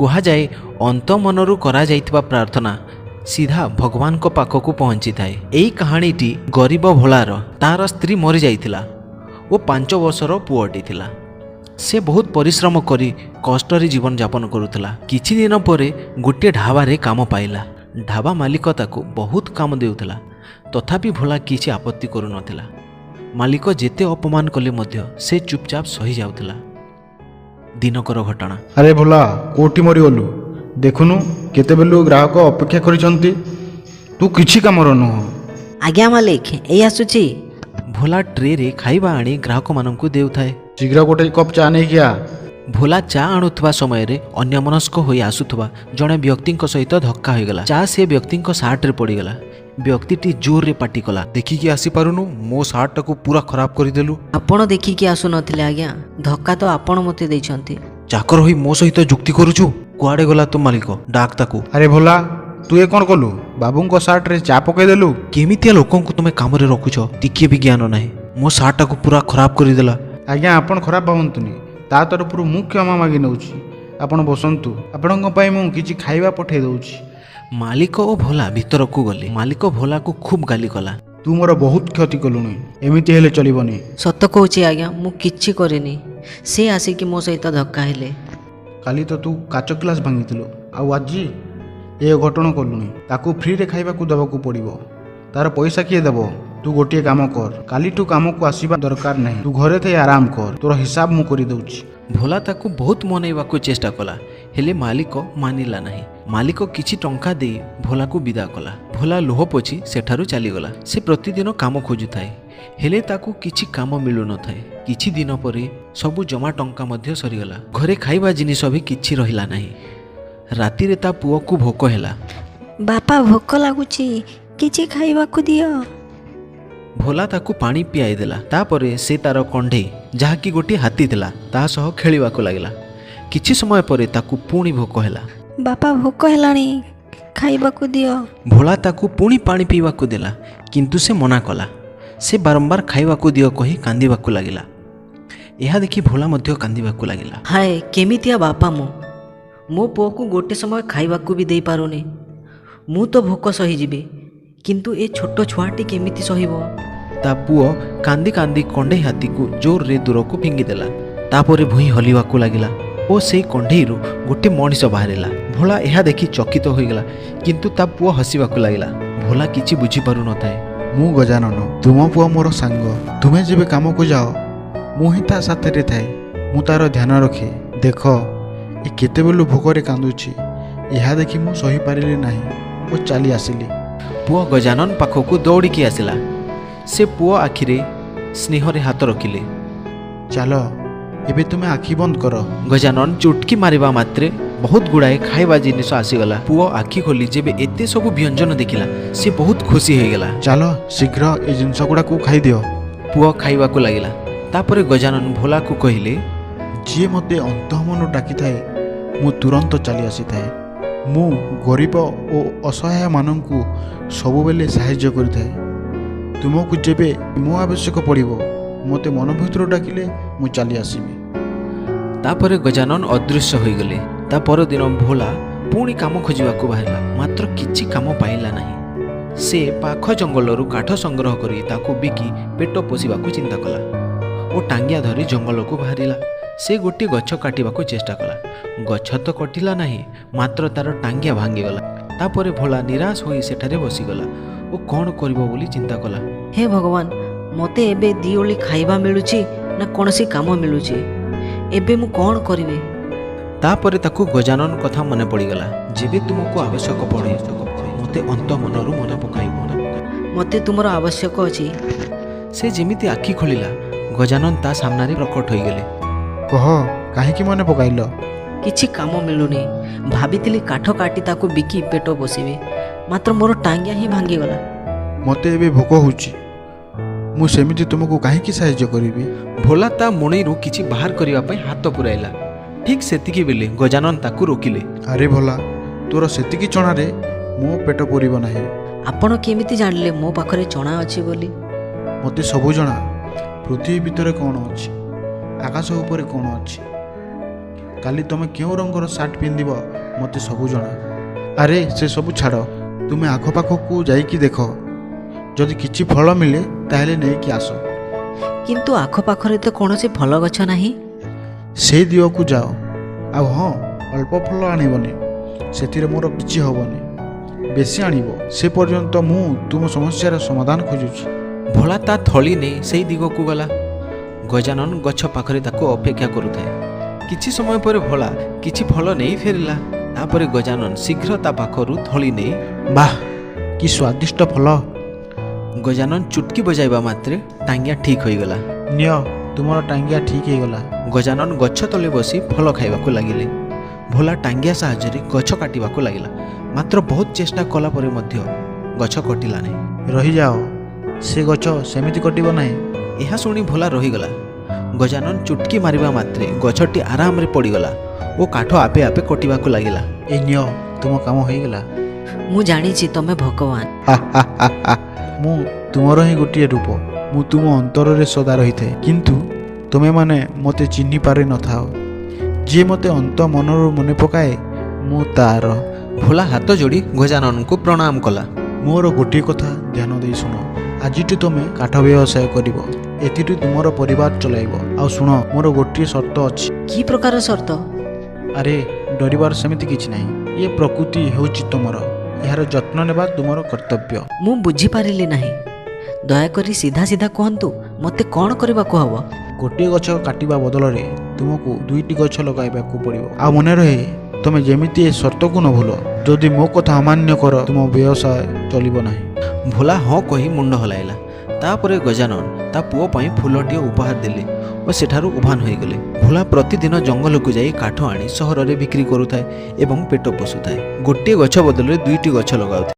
କୁହାଯାଏ, ଅନ୍ତଃମନରୁ କରାଯାଇଥିବା ପ୍ରାର୍ଥନା ସିଧା ଭଗବାନଙ୍କ ପାଖକୁ ପହଞ୍ଚିଥାଏ। ଏହି କାହାଣୀଟି ଗରିବ ଭୋଳାର। ତାର ସ୍ତ୍ରୀ ମରିଯାଇଥିଲା ଓ 5 ବର୍ଷର ପୁଅଟି ଥିଲା। ସେ ବହୁତ ପରିଶ୍ରମ କରି କଷ୍ଟରେ ଜୀବନଯାପନ କରୁଥିଲା। କିଛି ଦିନ ପରେ ଗୋଟିଏ ଢାବାରେ କାମ ପାଇଲା। ଢାବା ମାଲିକ ତାକୁ ବହୁତ କାମ ଦେଉଥିଲା, ତଥାପି ଭୋଳା କିଛି ଆପତ୍ତି କରୁନଥିଲା। ମାଲିକ ଯେତେ ଅପମାନ କଲେ ମଧ୍ୟ ସେ ଚୁପଚାପ ସହିଯାଉଥିଲା। ଦିନକର ଘଟଣା। ଆରେ ଭୋଲା, କୋଉଠି ମରିଗଲୁ? ଦେଖୁନୁ, କେତେବେଳୁ ଗ୍ରାହକ ଅପେକ୍ଷା କରିଛନ୍ତି। ତୁ କିଛି କାମର ନୁହଁ। ଆଜ୍ଞା ମାଲିକ, ଏଇ ଆସୁଛି। ଭୋଲା ଟ୍ରେରେ ଖାଇବା ଆଣି ଗ୍ରାହକମାନଙ୍କୁ ଦେଉଥାଏ। ଶୀଘ୍ର ଗୋଟେ କପ୍ ଚା ନେଇକି ଆ। ଭୋଲା ଚା ଆଣୁଥିବା ସମୟରେ ଅନ୍ୟମନସ୍କ ହୋଇ ଆସୁଥିବା ଜଣେ ବ୍ୟକ୍ତିଙ୍କ ସହିତ ଧକ୍କା ହୋଇଗଲା। ଚା ସେ ବ୍ୟକ୍ତିଙ୍କ ସାର୍ଟରେ ପଡ଼ିଗଲା। ବ୍ୟକ୍ତିଟି ଜୋରରେ ପାଟି କଲା, ଦେଖିକି ଆସିପାରୁନୁ? ମୋ ସାର୍ଟଟାକୁ ପୁରା ଖରାପ କରିଦେଲୁ। ଆପଣ ଦେଖିକି ଆସୁନଥିଲେ ଆଜ୍ଞା, ଧକ୍କା ତ ଆପଣ ମୋତେ ଦେଇଛନ୍ତି। ଚାକର ହୋଇ ମୋ ସହିତ ଯୁକ୍ତି କରୁଛୁ? କୁଆଡ଼େ ଗଲା ତୋ ମାଲିକ? ଡାକ ତାକୁ। ଆରେ ଭୋଲା, ତୁ ଏ କ'ଣ କଲୁ? ବାବୁଙ୍କ ସାର୍ଟରେ ଚା ପକେଇଦେଲୁ। କେମିତିଆ ଲୋକଙ୍କୁ ତୁମେ କାମରେ ରଖୁଛ? ଟିକିଏ ବି ଜ୍ଞାନ ନାହିଁ। ମୋ ସାର୍ଟଟାକୁ ପୁରା ଖରାପ କରିଦେଲା। ଆଜ୍ଞା, ଆପଣ ଖରାପ ଭାବନ୍ତୁନି। ତା ତରଫରୁ ମୁଁ କ୍ଷମା ମାଗି ନେଉଛି। ଆପଣ ବସନ୍ତୁ, ଆପଣଙ୍କ ପାଇଁ ମୁଁ କିଛି ଖାଇବା ପଠାଇ ଦେଉଛି। ମାଲିକ ଓ ଭୋଲା ଭିତରକୁ ଗଲେ। ମାଲିକ ଭୋଲାକୁ ଖୁବ୍ ଗାଲି କଲା। ତୁ ମୋର ବହୁତ କ୍ଷତି କଲୁଣି, ଏମିତି ହେଲେ ଚଳିବନି। ସତ କହୁଛି ଆଜ୍ଞା, ମୁଁ କିଛି କରିନି। ସେ ଆସିକି ମୋ ସହିତ ଧକ୍କା ହେଲେ। କାଲି ତ ତୁ କାଚ ଗ୍ଲାସ୍ ଭାଙ୍ଗିଥିଲୁ, ଆଉ ଆଜି ଏ ଅଘଟଣ କଲୁଣି। ତାକୁ ଫ୍ରିରେ ଖାଇବାକୁ ଦେବାକୁ ପଡ଼ିବ। ତାର ପଇସା କିଏ ଦେବ? ତୁ ଗୋଟିଏ କାମ କର, କାଲିଠୁ କାମକୁ ଆସିବା ଦରକାର ନାହିଁ। ତୁ ଘରେ ଥାଇ ଆରାମ କର, ତୋର ହିସାବ ମୁଁ କରିଦେଉଛି। ଭୋଲା ତାକୁ ବହୁତ ମନେଇବାକୁ ଚେଷ୍ଟା କଲା, ହେଲେ ମାଲିକ ମାନିଲା ନାହିଁ। ମାଲିକ କିଛି ଟଙ୍କା ଦେଇ ଭୋଲାକୁ ବିଦା କଲା। ଭୋଲା ଲୁହ ପୋଛି ସେଠାରୁ ଚାଲିଗଲା। ସେ ପ୍ରତିଦିନ କାମ ଖୋଜୁଥାଏ, ହେଲେ ତାକୁ କିଛି କାମ ମିଳୁନଥାଏ। କିଛି ଦିନ ପରେ ସବୁ ଜମା ଟଙ୍କା ମଧ୍ୟ ସରିଗଲା। ଘରେ ଖାଇବା ଜିନିଷ ବି କିଛି ରହିଲା ନାହିଁ। ରାତିରେ ତା ପୁଅକୁ ଭୋକ ହେଲା। ବାପା, ଭୋକ ଲାଗୁଛି, କିଛି ଖାଇବାକୁ ଦିଅ। ଭୋଲା ତାକୁ ପାଣି ପିଆଇ ଦେଲା। ତାପରେ ସେ ତାର କଣ୍ଢେଇ, ଯାହାକି ଗୋଟିଏ ହାତୀ ଥିଲା, ତା ସହ ଖେଳିବାକୁ ଲାଗିଲା। କିଛି ସମୟ ପରେ ତାକୁ ପୁଣି ଭୋକ ହେଲା। ବାପା, ଭୋକ ହେଲାଣି, ଖାଇବାକୁ ଦିଅ। ଭୋଳା ତାକୁ ପୁଣି ପାଣି ପିଇବାକୁ ଦେଲା, କିନ୍ତୁ ସେ ମନା କଲା। ସେ ବାରମ୍ବାର ଖାଇବାକୁ ଦିଅ କହି କାନ୍ଦିବାକୁ ଲାଗିଲା। ଏହା ଦେଖି ଭୋଳା ମଧ୍ୟ କାନ୍ଦିବାକୁ ଲାଗିଲା। ହାୟ, କେମିତିଆ ବାପା ମୁଁ! ମୋ ପୁଅକୁ ଗୋଟେ ସମୟ ଖାଇବାକୁ ବି ଦେଇପାରୁନି। ମୁଁ ତ ଭୋକ ସହିଯିବି, କିନ୍ତୁ ଏ ଛୋଟ ଛୁଆଟି କେମିତି ସହିବ? ତା ପୁଅ କାନ୍ଦି କାନ୍ଦି କଣ୍ଢେଇ ହାତୀକୁ ଜୋରରେ ଦୂରକୁ ଫିଙ୍ଗିଦେଲା। ତାପରେ ଭୂଇଁ ହଲିବାକୁ ଲାଗିଲା ଓ ସେଇ କଣ୍ଢେଇରୁ ଗୋଟେ ମଣିଷ ବାହାରିଲା। ଭୋଳା ଏହା ଦେଖି ଚକିତ ହୋଇଗଲା, କିନ୍ତୁ ତା ପୁଅ ହସିବାକୁ ଲାଗିଲା। ଭୋଳା କିଛି ବୁଝିପାରୁନଥାଏ। ମୁଁ ଗଜାନନ, ତୁମ ପୁଅ ମୋର ସାଙ୍ଗ। ତୁମେ ଯେବେ କାମକୁ ଯାଅ, ମୁଁ ହିଁ ତା ସାଥିରେ ଥାଏ। ମୁଁ ତାର ଧ୍ୟାନ ରଖେ। ଦେଖ, ଏ କେତେବେଳୁ ଭୋକରେ କାନ୍ଦୁଛି। ଏହା ଦେଖି ମୁଁ ସହିପାରିଲି ନାହିଁ ଓ ଚାଲି ଆସିଲି। ପୁଅ ଗଜାନନ ପାଖକୁ ଦୌଡ଼ିକି ଆସିଲା। ସେ ପୁଅ ଆଖିରେ ସ୍ନେହରେ ହାତ ରଖିଲେ। ଚାଲ, ଏବେ ତୁମେ ଆଖି ବନ୍ଦ କର। ଗଜାନନ ଚୁଟକି ମାରିବା ମାତ୍ରେ ବହୁତ ଗୁଡ଼ାଏ ଖାଇବା ଜିନିଷ ଆସିଗଲା। ପୁଅ ଆଖି ଖୋଲି ଯେବେ ଏତେ ସବୁ ବ୍ୟଞ୍ଜନ ଦେଖିଲା, ସେ ବହୁତ ଖୁସି ହୋଇଗଲା। ଚାଲ, ଶୀଘ୍ର ଏ ଜିନିଷ ଗୁଡ଼ାକୁ ଖାଇଦିଅ। ପୁଅ ଖାଇବାକୁ ଲାଗିଲା। ତାପରେ ଗଜାନନ ଭୋଲାକୁ କହିଲେ, ଯିଏ ମୋତେ ଅନ୍ତଃମନରୁ ଡାକିଥାଏ, ମୁଁ ତୁରନ୍ତ ଚାଲି ଆସିଥାଏ। ମୁଁ ଗରିବ ଓ ଅସହାୟମାନଙ୍କୁ ସବୁବେଳେ ସାହାଯ୍ୟ କରିଥାଏ। ତୁମକୁ ଯେବେ ମୋ ଆବଶ୍ୟକ ପଡ଼ିବ, ମୋତେ ମନ ଭିତରୁ ଡାକିଲେ ମୁଁ ଚାଲି ଆସିବି। ତାପରେ ଗଜାନନ ଅଦୃଶ୍ୟ ହୋଇଗଲେ। ତା ପରଦିନ ଭୋଲା ପୁଣି କାମ ଖୋଜିବାକୁ ବାହାରିଲା, ମାତ୍ର କିଛି କାମ ପାଇଲା ନାହିଁ। ସେ ପାଖ ଜଙ୍ଗଲରୁ କାଠ ସଂଗ୍ରହ କରି ତାକୁ ବିକି ପେଟ ପୋଷିବାକୁ ଚିନ୍ତା କଲା ଓ ଟାଙ୍ଗିଆ ଧରି ଜଙ୍ଗଲକୁ ବାହାରିଲା। ସେ ଗୋଟିଏ ଗଛ କାଟିବାକୁ ଚେଷ୍ଟା କଲା। ଗଛ ତ କଟିଲା ନାହିଁ, ମାତ୍ର ତାର ଟାଙ୍ଗିଆ ଭାଙ୍ଗିଗଲା। ତାପରେ ଭୋଳା ନିରାଶ ହୋଇ ସେଠାରେ ବସିଗଲା ଓ କ'ଣ କରିବ ବୋଲି ଚିନ୍ତା କଲା। ହେ ଭଗବାନ, ମୋତେ ଏବେ ଦି ଓଳି ଖାଇବା ମିଳୁଛି ନା କୌଣସି କାମ ମିଳୁଛି। ଏବେ ମୁଁ କ'ଣ କରିବି? ତାପରେ ତାକୁ ଗଜାନନ କଥା ମନେ ପଡ଼ିଗଲା। ଯେବେ ତୁମକୁ ଆବଶ୍ୟକ ପଡ଼େ, ମୋତେ ଅନ୍ତ ମନରୁ ମନେ ପକାଇବ। ମୋତେ ତୁମର ଆବଶ୍ୟକ ଅଛି। ସେ ଯେମିତି ଆଖି ଖୋଲିଲା, ଗଜାନନ ତା ସାମ୍ନାରେ ପ୍ରକଟ ହୋଇଗଲେ। କହ, କାହିଁକି ମନେ ପକାଇଲ? କିଛି କାମ ମିଳୁନି। ଭାବିଥିଲି କାଠ କାଟି ତାକୁ ବିକି ପେଟ ପୋଷିବି, ମାତ୍ର ମୋର ଟାଙ୍ଗିଆ ହିଁ ଭାଙ୍ଗିଗଲା। ମୋତେ ଏବେ ଭୋକ ହେଉଛି। ମୁଁ ସେମିତି ତୁମକୁ କାହିଁକି ସାହାଯ୍ୟ କରିବି? ଭୋଲା ତା ମୁଣିରୁ କିଛି ବାହାର କରିବା ପାଇଁ ହାତ ପୁରାଇଲା। ଠିକ୍ ସେତିକି ବେଳେ ଗଜାନନ ତାକୁ ରୋକିଲେ। ଆରେ ଭୋଲା, ତୋର ସେତିକି ଚଣାରେ ମୋ ପେଟ ପୂରିବ ନାହିଁ। ଆପଣ କେମିତି ଜାଣିଲେ ମୋ ପାଖରେ ଚଣା ଅଛି ବୋଲି? ମୋତେ ସବୁ ଜଣା। ପୃଥିବୀ ଭିତରେ କ'ଣ ଅଛି, ଆକାଶ ଉପରେ କ'ଣ ଅଛି, କାଲି ତୁମେ କେଉଁ ରଙ୍ଗର ସାର୍ଟ ପିନ୍ଧିବ, ମୋତେ ସବୁ ଜଣା। ଆରେ, ସେ ସବୁ ଛାଡ଼। ତୁମେ ଆଖପାଖକୁ ଯାଇକି ଦେଖ, ଯଦି କିଛି ଫଳ ମିଳେ ତାହେଲେ ନେଇକି ଆସ। କିନ୍ତୁ ଆଖପାଖରେ ତ କୌଣସି ଫଳ ଗଛ ନାହିଁ। ସେଇ ଦିଗକୁ ଯାଅ। ଆଉ ହଁ, ଅଳ୍ପ ଫଳ ଆଣିବନି, ସେଥିରେ ମୋର କିଛି ହେବନି। ବେଶୀ ଆଣିବ। ସେ ପର୍ଯ୍ୟନ୍ତ ମୁଁ ତୁମ ସମସ୍ୟାର ସମାଧାନ ଖୋଜୁଛି। ଭୋଳା ତା ଥଳି ନେଇ ସେଇ ଦିଗକୁ ଗଲା। ଗଜାନନ ଗଛ ପାଖରେ ତାକୁ ଅପେକ୍ଷା କରୁଥାଏ। କିଛି ସମୟ ପରେ ଭୋଳା କିଛି ଫଳ ନେଇ ଫେରିଲା। ତାପରେ ଗଜାନନ ଶୀଘ୍ର ତା ପାଖରୁ ଥଳି ନେଇ, ବାহ, କି ସ୍ୱାଦିଷ୍ଟ ଫଳ! ଗଜାନନ ଚୁଟକି ବଜାଇବା ମାତ୍ରେ ଟାଙ୍ଗିଆ ଠିକ୍ ହୋଇଗଲା। ନିଅ, ତୁମର ଟାଙ୍ଗିଆ ଠିକ୍ ହେଇଗଲା। ଗଜାନନ ଗଛ ତଳେ ବସି ଫଳ ଖାଇବାକୁ ଲାଗିଲେ। ଭୋଳା ଟାଙ୍ଗିଆ ସାହାଯ୍ୟରେ ଗଛ କାଟିବାକୁ ଲାଗିଲା, ମାତ୍ର ବହୁତ ଚେଷ୍ଟା କଲା ପରେ ମଧ୍ୟ ଗଛ କଟିଲା ନାହିଁ। ରହିଯାଅ, ସେ ଗଛ ସେମିତି କଟିବ ନାହିଁ। ଏହା ଶୁଣି ଭୋଳା ରହିଗଲା। ଗଜାନନ ଚୁଟକି ମାରିବା ମାତ୍ରେ ଗଛଟି ଆରାମରେ ପଡ଼ିଗଲା ଓ କାଠ ଆପେ ଆପେ କଟିବାକୁ ଲାଗିଲା। ଏ ନିଅ, ତୁମ କାମ ହେଇଗଲା। ମୁଁ ଜାଣିଛି ତମେ ଭଗବାନ। ହା ହା ହା ହା। ମୁଁ ତୁମର ହିଁ ଗୋଟିଏ ରୂପ। ମୁଁ ତୁମ ଅନ୍ତରରେ ସଦା ରହିଥାଏ, କିନ୍ତୁ ତୁମେମାନେ ମୋତେ ଚିହ୍ନି ପାରିନଥାଅ। ଯିଏ ମୋତେ ଅନ୍ତ ମନରୁ ମନେ ପକାଏ, ମୁଁ ତାର। ଭୋଳା ହାତ ଯୋଡ଼ି ଗଜାନନଙ୍କୁ ପ୍ରଣାମ କଲା। ମୋର ଗୋଟିଏ କଥା ଧ୍ୟାନ ଦେଇ ଶୁଣ। ଆଜିଠୁ ତୁମେ କାଠ ବ୍ୟବସାୟ କରିବ, ଏଥିରୁ ତୁମର ପରିବାର ଚଲାଇବ। ଆଉ ଶୁଣ, ମୋର ଗୋଟିଏ ସର୍ତ୍ତ ଅଛି। କି ପ୍ରକାର ସର୍ତ୍ତ? ଆରେ, ଡରିବାର ସେମିତି କିଛି ନାହିଁ। ଇଏ ପ୍ରକୃତି ହେଉଛି ତୁମର, ଏହାର ଯତ୍ନ ନେବା ତୁମର କର୍ତ୍ତବ୍ୟ। ମୁଁ ବୁଝିପାରିଲି ନାହିଁ। ଦୟାକରି ସିଧା ସିଧା କୁହନ୍ତୁ, ମୋତେ କ'ଣ କରିବାକୁ ହେବ? ଗୋଟିଏ ଗଛ କାଟିବା ବଦଳରେ ତୁମକୁ ଦୁଇଟି ଗଛ ଲଗାଇବାକୁ ପଡ଼ିବ। ଆଉ ମନେ ରହେ, ତୁମେ ଯେମିତି ଏ ସର୍ତ୍ତକୁ ନ ଭୁଲ। ଯଦି ମୋ କଥା ଅମାନ୍ୟ କର, ତୁମ ବ୍ୟବସାୟ ଚଲିବ ନାହିଁ। ଭୋଳା ହଁ କହି ମୁଣ୍ଡ ହଲାଇଲା। ତାପରେ ଗଜାନନ ତା ପୁଅ ପାଇଁ ଫୁଲଟିଏ ଉପହାର ଦେଲେ ଓ ସେଠାରୁ ଉଭାନ ହୋଇଗଲେ। ଭୋଳା ପ୍ରତିଦିନ ଜଙ୍ଗଲକୁ ଯାଇ କାଠ ଆଣି ସହରରେ ବିକ୍ରି କରୁଥାଏ ଏବଂ ପେଟ ପୋଷୁଥାଏ। ଗୋଟିଏ ଗଛ ବଦଳରେ ଦୁଇଟି ଗଛ ଲଗାଉଥିଲା।